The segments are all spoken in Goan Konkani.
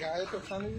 গায়ে তো খানি।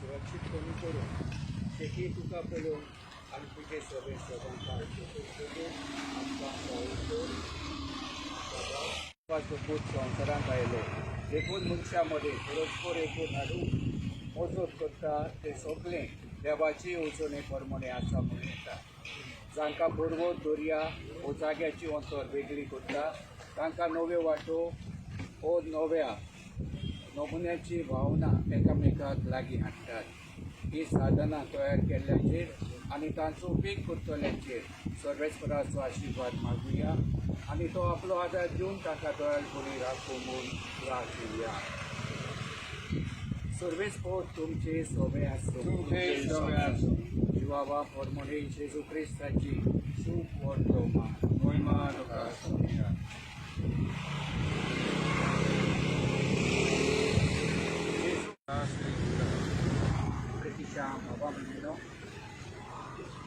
सुरक्षीत कमी करून शेती तुका पळोवन आनी तुजे सगळे सदांकाळ आमकां पावोवन पूत संवसारांत आयलो देखून मनशां मदें परस्पर एकूण हाडून मजत करता तें सगळें देवाची येवजणे प्रमाणें आसा म्हणून येता. जांकां पर्वत दर्या वो जाग्याची अंतर वेगळी करता तांकां नव्यो वाटो वो नव्या नमुन्याची भावना एकामेकाक लागीं हाडटात. ही साधनां तयार केल्ल्याचेर आनी तांचो उपेग करतल्यांचेर सर्वेस्पराचो आशिर्वाद मागुया आनी तो आपलो आदार दिवन ताका दयाळपणी राखूं म्हूण दुआ दिवया. सर्वेस्पर तुमचे सोबे आसूं. जिवाबा परमणे जेजू क्रिस्ताची शुभ वर्तमान. प्रितीच्या बाबा भयणीनो,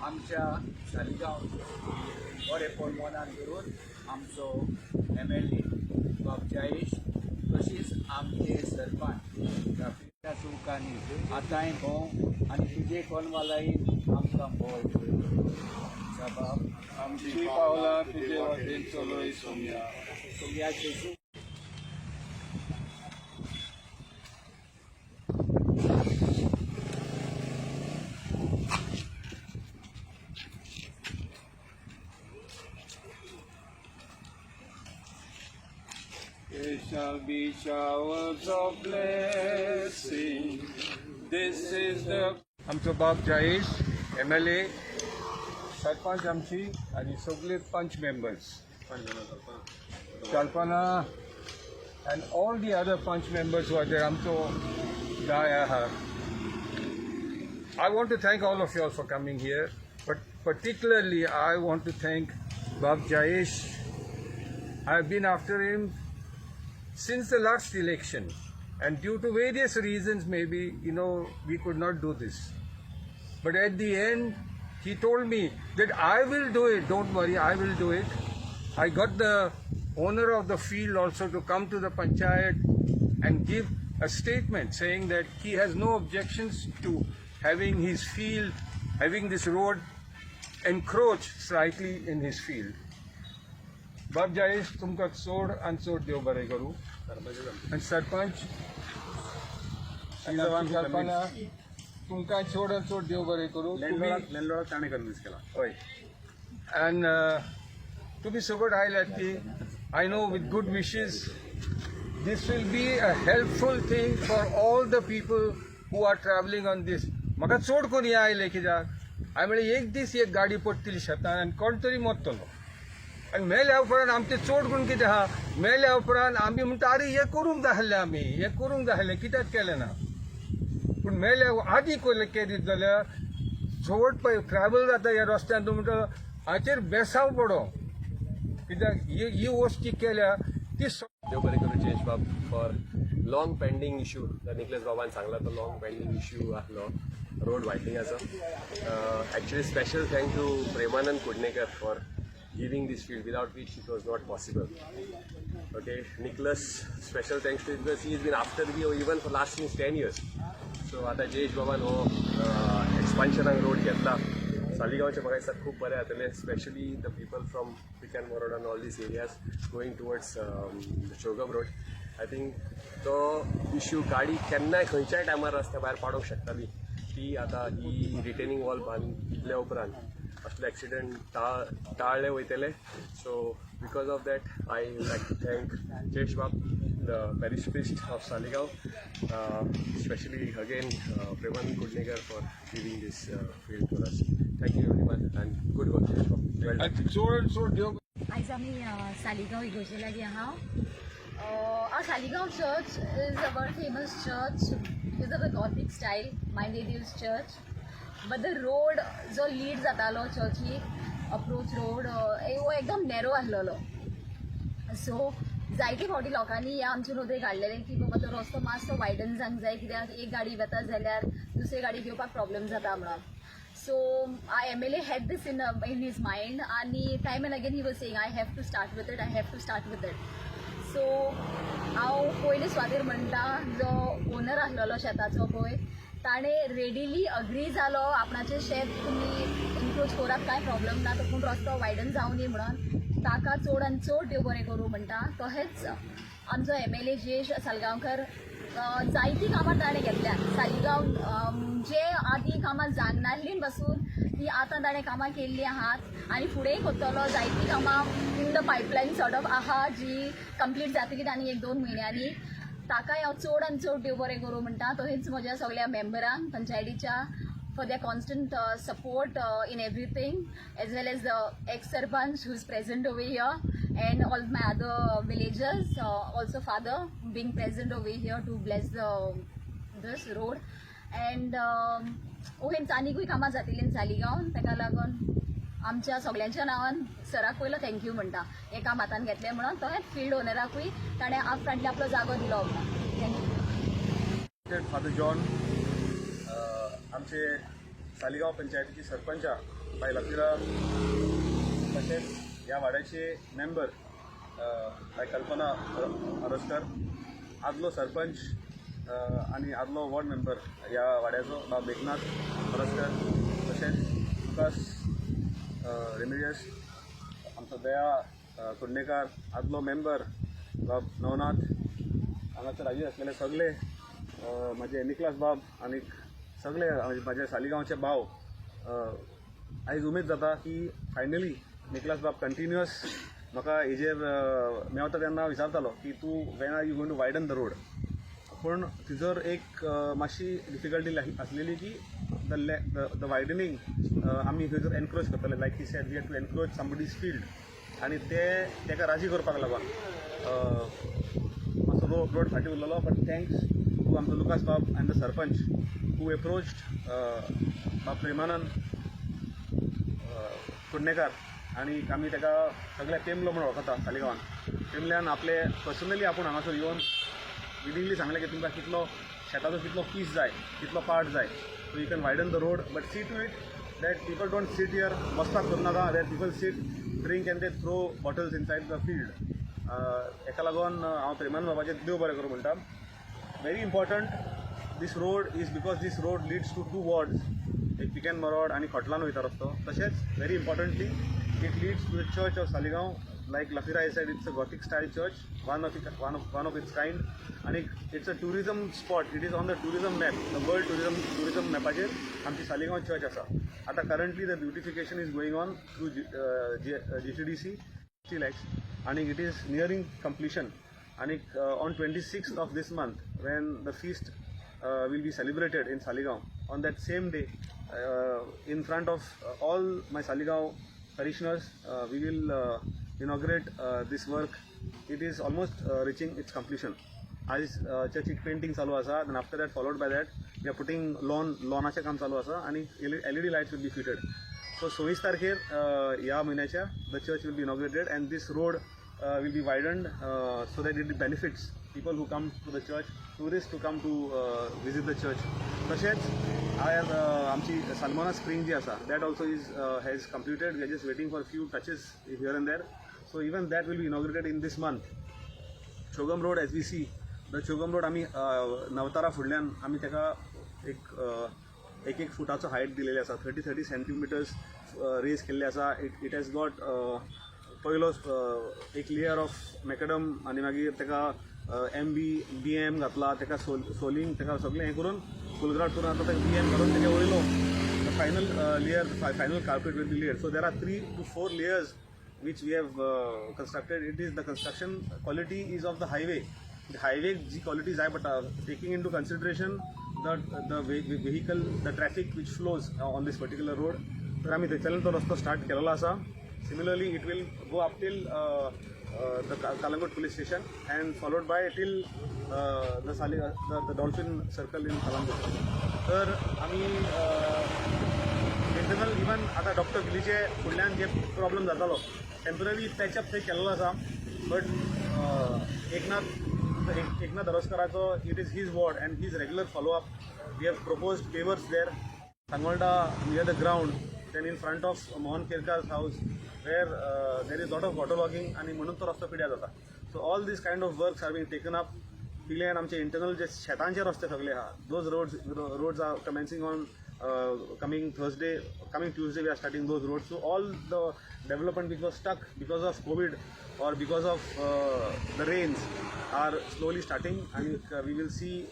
आमच्या सालिगांव बरेपण मनान धरून आमचो एमएलए बाब जयेश तशीच आमचे सरपंच त्या चौकांनी आतांय भोंव आनी तुजे कोलवालाईन आमकां भोव. बाब आमची पावलां तुजे वाटेन चलय सोमया. सोमया जेजू. There shall be showers of blessing. This is the आमचो बाब जयेश एमएलए, सरपंच आमची आनी सगळे पंच members Kalpana and all the other panch members who are there. आमचो दाय आहा. I want to thank all of you all for coming here, but particularly I want to thank Bab Jayesh. I have been after him since the last election, and due to various reasons, maybe, we could not do this. But at the end, he told me that I will do it, don't worry, I will do it. I got the owner of the field also to come to the panchayat and give a statement saying that he has no objections to having his field, having this road encroach slightly in his field. बाब जयेश, तुमकां चड आनी चड देव बरें करूं. आनी सरपंच आनी आमची कल्पना, तुमकां चड आनी चड देव बरें करूं. तुमी लँडलॉर्डाक ताणें कन्विन्स केला. हय, आनी तुमी सगट आयल्यात ती I know with good wishes. This will be a helpful thing for all the people who are travelling on this. म्हाका चड करून हें आयलें कित्याक हांवें म्हणलें एक दीस एक गाडी पडटली शेतान आनी कोण तरी मरतलो. आनी मेल्या उपरांत आमचें चड करून कितें आहा, मेल्या उपरांत आमी म्हणटा, आरे, हें करूंक जाय आसलें, आमी हें करूंक जाय आसलें, कित्याक केलें ना? पूण मेल्या आदी केलीत जाल्यार चड पळय ट्रॅवल जाता ह्या रस्त्यान. तूं म्हणटा हाचेर बेसांव पडो, कित्याक ही ही वस्ती केल्या ती देव बरें करूं जयेश बाब for long pending issue. Nicholas बाबान सांगला, तो लॉंग पेंडींग इशू आसलो road वायडनिंगाचो. Actually, special thank to Premanand Kudnekar for giving this field, without which it was not possible. Okay, Nicholas, special thanks to, because he has been after me even for last since 10 years. So आतां जयेश बाबान हो एक्सपान्शनाक रोड घेतला. सालिगांवचे म्हाका दिसता खूब बरें जातलें, specially the people from Pican Marod and all these areas going towards Chogm road. I think तो इश्यू, गाडी केन्नाय खंयच्याय टायमार रस्त्या भायर पाडूंक शकताली, ती आतां ही रिटेनिंग वॉल बांदल्या उपरांत असले एक्सिडंट टाळ्ळे वयतले. So because of that, I like to thank Jayesh Bab, the parish priest of Saligao, specially again Premanand Kudnekar for giving this field to us. Thank you everyone and good work, Jayesh Bab. Well done. चड चड देव आयज आमी सालिगांव इगर्जे लागीं आहा. Our Saligao church is a very famous church because of the Gothic style, My Lady's church. But the road जो लीड जातालो चर्चीक, अप्रोच रोड, हो एकदम नॅरो आसलेलो. सो जायते फावटी लोकांनी ह्या आमचे नदरेक हाडलेलें की बाबा, तो रस्तो मातसो वायडन जावंक जाय, कित्याक एक गाडी वता जाल्यार दुसरी गाडी घेवपाक प्रॉब्लेम जाता म्हणून. So our MLA had this in his mind आनी time and again he was saying, "I have to start with it, I have to start with it." So हांव पयले सुवातेर म्हणटा, जो ओनर आसलेलो शेताचो पळय, ताणें रेडिली अग्री जालो, आपणाचें शेत तुमी एनक्रोच करात, कांय प्रॉब्लम ना तो, पूण रस्तो वायडन जावं न्ही म्हणून. ताका चड आनी चड देव बरें करूं म्हणटा. तशेंच आमचो एमएलए जयेश सालगांवकर, जायतीं कामां ताणें घेतल्यात सालिगांव, जे आदीं कामां जावनासलीं पासून ती आतां ताणें कामां केल्लीं आहात आनी फुडेंय करतलो. जायतीं कामां in the pipeline sort of आहा, जी कंप्लीट जातली आनी एक दोन म्हयन्यांनी. ताकाय हांव चड आनी चड देव बरें करूं म्हणटा. तशेंच म्हज्या सगळ्या मेंबरांक पंचायतीच्या for their constant support in everything, as well as the ex-sarpanch who's present over here and all my other villagers, also father being present over here to bless the this road. And ओहेंच आनिकूय कामां जातलीं सालिगांव. ताका लागून आमच्या सगल्यांच्या नांवान सराक पयलो thank you म्हणटा, हें काम हातान घेतलें म्हणून. तशेंच फिल्ड ओनराकूय, ताणें आप फ्रंटली आपलो जागो दिलो म्हणून. Thank you. Father John, आमचे सालिगांव पंचायतीची सरपंचा बाय लकिरा, तशेंच ह्या वाड्याचे मेंबर बाय कल्पना आरोस्कर, आदलो सरपंच आनी आदलो वॉर्ड मेंबर ह्या वाड्याचो बाब एकनाथ आरोस्कर, तशेंच लुकास रेमिडियस, आमचो दया कुडणेकार, आदलो मेंबर बाब नवनाथ, हांगासर हाजीर आसलेले सगळे म्हजे निकलास बाब आनी सगळे म्हजे सालिगांवचे भाव, आयज उमेद जाता की फायनली निकलास बाब कंटिन्युअस म्हाका हेजेर मेवता तेन्ना विचारतालो की तूं when are you going to widen the road? पूण थंयसर एक मातशी डिफिकल्टी आसलेली की the widening आमी थंयसर एनक्रोच करतले. Like he said, we have to encroach somebody's field आनी ते ताका राजी करपाक लागून मातसो रोड फाटीं उरलेलो. बट thanks to आमचो लुकास बाब and the sarpanch who approached बाब प्रेमानंद कुडणेकार आनी आमी ताका सगळे पेमलो म्हणून वळखता सालिगांवान. पेमल्यान आपले पर्सनली आपूण हांगासर येवन विलिंगली सांगलें की तुमकां कितलो शेताचो कितलो पीस जाय, कितलो पार्ट जाय, so you can widen the road, but see to it that people don't sit here. बसपाक करूं नाका, that people sit, drink and they throw bottles inside the field. हेका लागून हांव प्रेमानंद बाबाचें देव बरें करूं म्हणटा. Very important this road is because this road leads to two wards, एक पिकेन मरोड आनी खोटलान वयता रस्तो. तशेंच very importantly, it leads to the church of Saligao. Like Lafira said, it's a Gothic style church, one of its kind आनी it's a tourism spot. It is on the tourism map, the world tourism मॅपाचेर आमची सालिगांव चर्च आसा. आतां currently the beautification is going on through GTDC, 60 lakhs, आनी it is nearing completion. आणि on 26th of this month, when the feast will be celebrated in Saligao, on that same day, in front of all my Saligao parishioners, we will inaugurate this work. It is almost reaching its completion. आयज चर्चीक पेंटींग चालू आसा, then after that, followed by that, we are putting lawn. लॉनाचें काम चालू आसा आनी LED lights will be fitted. So 26 तारखेर ह्या म्हयन्याच्या the church will be inaugurated and this road will be widened so that it benefits people who come to the church, tourist to come to visit the church. तशेंच आयज आमची सालमोना स्प्रींग जी आसा, that also is has completed. We are just waiting for few touches here and there, so even that will be inaugurated in this month. Chogm road, as we see the Chogm road, आमी नवतारा फुडल्यान आमी ताका एक एक फुटाचो हायट दिलेली आसा, 30-30 सेंटीमिटर्स रेज केल्ले आसा. It has got पयलो एक लेयर ऑफ मॅकडम आनी मागीर ताका एम बी बी एम घातला, ताका सोलिंग, ताका सगळें हें करून फूल ग्राउट करून आतां ताका बी एम घालून ताका वयलो the final layer, final carpet will be laid. So there are three to four layers which we have constructed. It is the construction quality is of the highway. The highway ji quality जाय पडटा, taking into consideration the vehicle, the traffic which flows on this particular road. तर आमी थंयच्यान तो रस्तो स्टार्ट केलेलो आसा. Similarly, it will go up till the Calangute police station and followed by till the Dolphin Circle in Calangute. तर आमी इंटरनल इवन आतां डॉक्टर गिलीचे फुडल्यान जे प्रॉब्लम जातालो, टेम्पररी पॅचअप थंय केल्लो आसा, बट एकनाथ दरोस्कराचो, it is his ward and his regular follow up. We have proposed pavers there, Sangolda near the ground, then in front of Mohan Kerkar's house, where there is lot of water logging आनी म्हणून तो रस्तो पिड्यार जाता. So all these kind of works are being taken up. पिल्यान आमचे इंटरनल जे शेतांचे रस्ते सगळे आहा, those roads are commencing on coming Thursday, coming Tuesday we are starting those roads. So all the development which was stuck because of Covid or because of the rains are slowly starting and we will see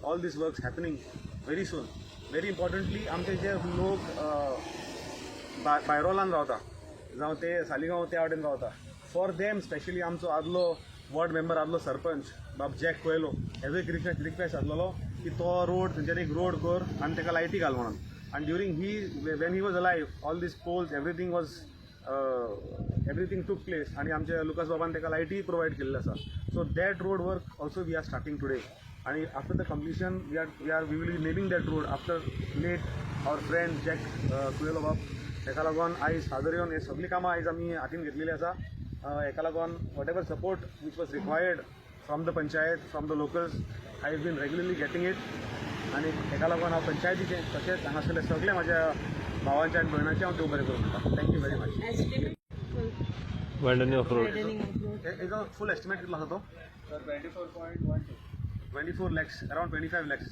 all these works happening very soon. Very importantly, आमचे जे लोक बायरोलान रावता जावं ते सालिगांव त्या वटेन रावता, फॉर देम स्पेशली आमचो आदलो वॉर्ड मेंबर, आदलो सरपंच बाब जॅक कोयलो हेजो एक रिक्वेस्ट आसलेलो की तो रोड थंयच्यान एक रोड कर आनी ताका लायटी घाल म्हणून. आनी during he when he was alive, all these poles, everything took place आनी आमच्या लुकास बाबान ताका लायटी प्रोवायड केल्ले आसा. So that road work also we are starting today आणि after the completion we will be naming that road after late our friend Jack Coelho बाब. ताका लागून आयज फादर येवन हे सगळीं कामां आयज आमी हातीन घेतलेली आसा. हेका लागून whatever support which was required from the panchayat, from the locals, I have been regularly getting it. आनी हेका लागून हांव पंचायतीचें तशेंच हांगासरले सगळे म्हाज्या भावांचे आनी भयणाचें हांव देव बरें करूं म्हणटा. Thank you very much. Widening of road. हेजो फूल एस्टिमेट कितलो आसा तो? Sir, 24.12. 24 lakhs, around 25 lakhs.